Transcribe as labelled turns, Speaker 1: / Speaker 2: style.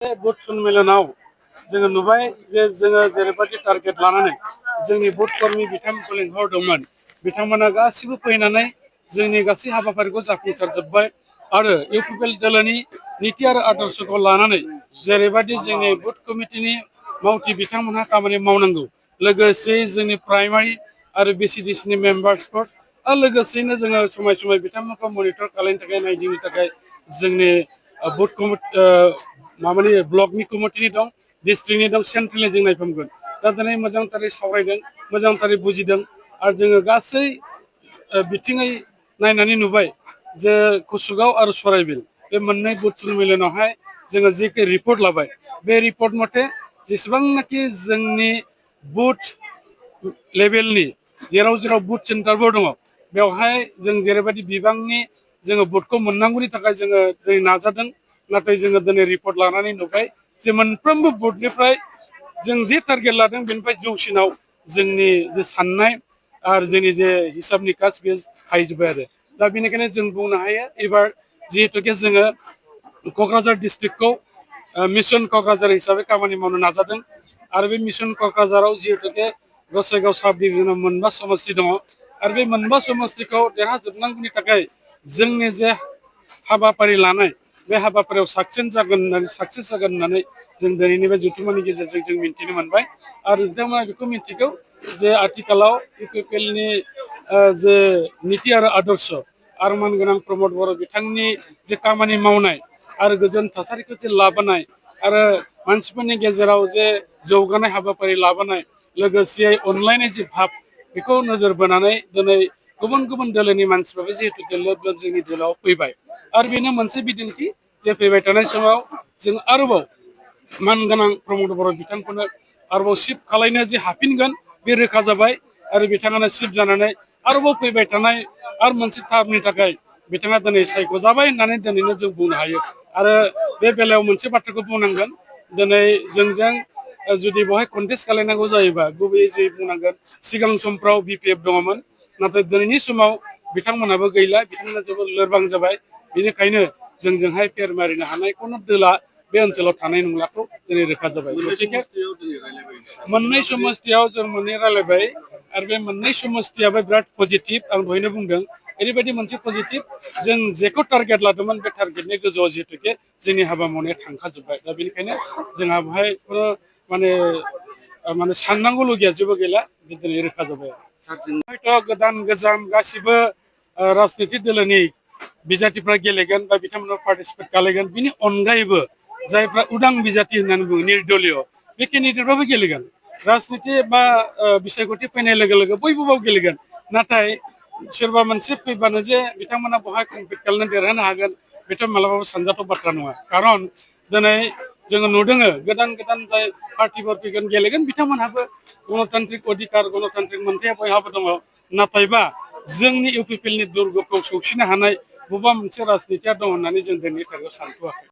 Speaker 1: बुथ सम्मेलनाव जोङो नुबाय जे जोङो जेरैबायदि टारगेट लानानै जोंनि बुथ कर्मी बिथांमोनखौ लिंहरदोंमोन बिथांमोना गासिबो फैनानै जोंनि गासै हाबाफारिखौ जाफुंसारजोब्बाय आरो इउपिपिएल दोलोनि नीति आरो आदर्शखौ लानानै जेरैबायदि जोंनि बुथ कमिटिनि मावथि बिथांमोनहा खामानि मावनांगौ लोगोसे जोंनि प्राइमारि आरो बिसिडिसिनि मेम्बार्सफोर आरो लोगोसेनो जोङो समाय समाय बिथांमोनखौ मनिटर खालामनो थाखाय नायदिंनो थाखाय जोंनि बुथ माबानि ब्लकनि कमिटिनि दं डिस्ट्रिक्टनि दं सेन्ट्रेलनि जों नायफामगोन दा दिनै मोजांथारै सावरायदों मोजांथारै बुजिदों आरो जोङो गासै बिथिङै नायनानै नुबाय जे कुसुगाव आरो सराइबिल बे मोननै बुथ सम्मेलनावहाय जोङो जिखि रिपर्ट लाबाय बे रिपर्ट मथे जेसेबांनाखि जोंनि बुथ लेभेलनि जेराव जेराव बुथ सेन्टारफोर दङ बेवहाय जों जेरैबायदि बिबांनि जोङो बुथखौ मोननांगौनि थाखाय जोङो दिनै नाजादों नाथाय जोङो दिनै रिपर्ट लानानै नुबाय जे मोनफ्रोमबो बुथनिफ्राय जों जे टारगेट लादों बेनिफ्राय जौसिनाव जोंनि जे साननाय आरो जोंनि जे हिसाब निकास बे हायजोब्बाय आरो दा बेनिखायनो जों बुंनो हायो एबार जिहेतुके जोङो क'क्राझार डिस्ट्रिक्टखौ मिशन क'क्राझार हिसाबै खामानि मावनो नाजादों आरो बे मिशन क'क्राझाराव जिहेतुके गसाइगाव साब डिभिजनाव मोनबा समस्ति दङ आरो बे मोनबा समस्तिखौ देरहाजोबनांगौनि थाखाय जोंनि जे हाबाफारि लानाय बे हाबाफारियाव साक्सेस जागोन होननानै जों दिनैनि बे जथुम्मानि गेजेरजों जों मिन्थिनो मोनबाय आरो बिथांमोना बेखौ मिन्थिगौ जे आथिखालाव इउपिपिएलनि जे नीति आरो आदर्श आरो मानगोनां प्रमद बर' बिथांनि जे खामानि मावनाय आरो गोजोन थासारिखौ जे लाबोनाय आरो मानसिफोरनि गेजेराव जे जौगानाय हाबाफारि लाबोनाय लोगोसे अनलायनाय जे भाब बेखौ नोजोर बोनानै दिनै गुबुन गुबुन दोलोनि मानसिफ्राबो जिहेतु लोब लोब जोंनि दोलोआव फैबाय आरो बेनो मोनसे बिदिन्थि जे फैबाय थानाय समाव जों आरोबाव मानगोनां प्रमद बर' बिथांखौनो आरोबाव शिफ्ट खालायनो जे हाफिनगोन बे रोखा जाबाय आरो बिथाङानो शिफ्ट जानानै आरोबाव फैबाय थानाय आरो मोनसे टार्मनि थाखाय बिथाङा दिनै सायख'जाबाय होननानै दिनैनो जों बुंनो हायो आरो बे बेलायाव मोनसे बाथ्राखौ बुंनांगोन दिनै जोंजों जुदि बेवहाय कन्टेस्ट खालायनांगौ जायोबा गुबैयै जे बुंनांगोन सिगां समफ्राव बिपिएफ दङमोन नाथाय दिनैनि समाव बिथांमोनाबो गैला बिथांमोना जोबोद लोरबां जाबाय बेनिखायनो जोंजोंहाय फेर मारिनो हानाय खुनु दोला बे ओनसोलाव थानाय नंलाखौ दिनै रोखा जाबाय गतिके मोननै समस्तियाव जों मोननै रायलायबाय आरो बे मोननै समस्तियाबो बिराद पजिटिभ आं दहायनो बुंदों ओरैबायदि मोनसे पजिटिभ जों जेखौ टारगेट लादोंमोन बे टारगेटनि गोजौआव जिहेतुके जोंनि हाबा मावनाया थांखाजोब्बाय दा बेनिखायनो जोंहा बेहाय खुनु माने साननांगौ लगिया जेबो गैला बे दिनै रोखा जाबाय हयथ' गोदान गोजाम गासिबो राजनिति दोलोनि बिजाथिफ्रा गेलेगोन बा बिथांमोना पार्टिसिपेट खालायगोन बिनि अनगायैबो जायफ्रा उदां बिजाथि होननानै बुङो निर्दलीय बे केन्डिडेटफ्राबो गेलेगोन राजनिति बा बिसायख'थि फैनाय लोगो लोगो बयबो बाव गेलेगोन नाथाय सोरबा मोनसे फैबानो जे बिथांमोना बहाय कमप्लिट खालामनानै देरहानो हागोन बेथ' मालाबाबो सानजाथाव बाथ्रा नङा खारन दिनै जोङो नुदों गोदान गोदान जाय पार्टिफोर फैगोन गेलेगोन बिथांमोनहाबो गणतान्त्रिक अधिकार गणतान्त्रिक मोनथाया बयहाबो दङ नाथायबा जोंनि इउपिपिएलनि दुर्गखौ सौसिनो हानाय बबेबा मोनसे राजनितिया दं होननानै जों दिनैनि थारिखआव सानथ'वाखै